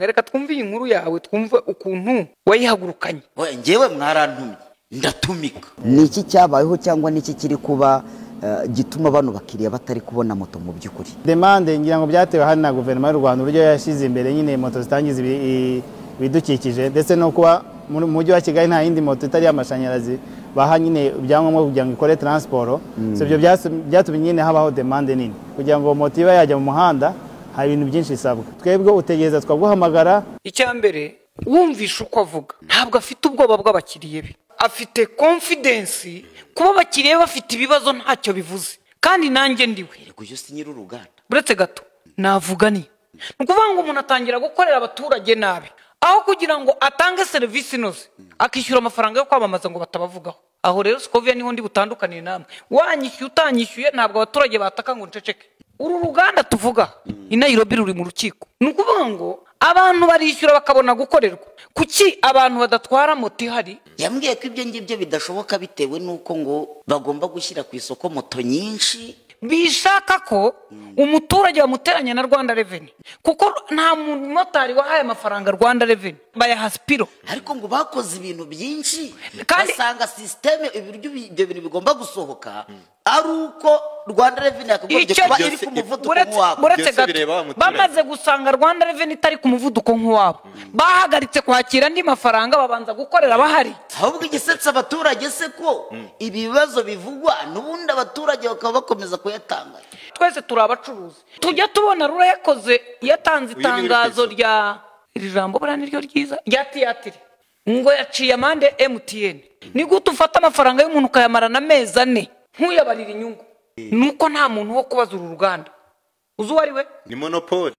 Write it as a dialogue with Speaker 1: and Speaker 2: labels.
Speaker 1: Reka twumve iyi nkuru yawe, twumve ukuntu wayihagurukanye.
Speaker 2: Oya, njyewe mwarantumye ndatumika.
Speaker 3: Ni iki cyabayeho cyangwa ni iki kiri kuba gituma bano bakiriya batari kubona moto mu by'ukuri?
Speaker 4: Demande ngira ngo byatewe hano na guverinoma y'u Rwanda, uburyo yashyize imbere nyine moto zitangiza ibidukikije, ndetse no kuba mu mujyi wa Kigali nta yindi moto itari y'amashanyarazi baha nyine ibyangombwa kugira ngo ikore transport. So ibyo byatumye nyine habaho demande nini kugira ngo moto ibe yajya mu muhanda. Hari ibintu byinshi isabwa, twebwe utegereza twaguhamagara.
Speaker 1: Icya mbere, wumvisha uko avuga, ntabwo afite ubwoba bw'abakiriya be, afite confidence. Kuba abakiriya be bafite ibibazo ntacyo bivuze, kandi nanjye ndiwe.
Speaker 2: Erega uyu si nyir'uruganda.
Speaker 1: Uretse gato navuga, ni ukuvuga ngo umuntu atangira gukorera abaturage nabi aho kugira ngo atange serivisi inoze, akishyura amafaranga yo kwamamaza ngo batabavugaho. Aho rero, Scovia, niho ndi butandukanire namwe. Wanyishyuye, utanyishyuye, ntabwo abaturage bataka ngo nceceke. Uru ruganda tuvuga i Nairobi ruri mu rukiko. Ni ukuvuga ngo abantu barishyura bakabona gukorerwa. Kuki abantu badatwara moto ihari?
Speaker 2: Yambwiye ko ibyo ngibyo bidashoboka bitewe n'uko ngo bagomba gushyira ku isoko moto nyinshi.
Speaker 1: Bishaka ko umuturage bamuteranya na Rwanda Revenue, kuko nta mumotari wahaye amafaranga Rwanda Revenue, bayaha Spiro.
Speaker 2: Ariko ngo bakoze ibintu byinshi,
Speaker 1: Kandi-
Speaker 2: basanga système ibiryo ibyo bintu bigomba gusohoka ari uko Rwanda Revenue yakagombye
Speaker 1: Icyo-
Speaker 2: kuba iri ku muvuduko
Speaker 1: Uretse-
Speaker 2: nk'uwabo.
Speaker 1: Uretse
Speaker 5: Byose
Speaker 1: gato,
Speaker 5: bireba wa muturage.
Speaker 1: bamaze gusanga Rwanda Revenue itari ku muvuduko nk'uwabo, bahagaritse kwakira andi mafaranga, babanza gukorera abahari.
Speaker 2: Ahubwo igisetsa abaturage se, ko ibi bibazo bivugwa n'ubundi abaturage bakaba bakomeza kuyatanga?
Speaker 1: Twese turi abacuruzi, tujya tubona RURA yakoze, yatanze
Speaker 5: Uyu ni uri ku
Speaker 1: itangazo
Speaker 5: isoko.
Speaker 1: rya iri jambo buriya niryo ryiza rya tiyatire, ngo yaciye amande MTN. Ni gute ufata amafaranga y'umuntu ukayamarana amezi 4 ntuyabarire inyungu? Nuko nta muntu wo kubaza uru ruganda, uzi uwo ari we.
Speaker 5: Ni monopole.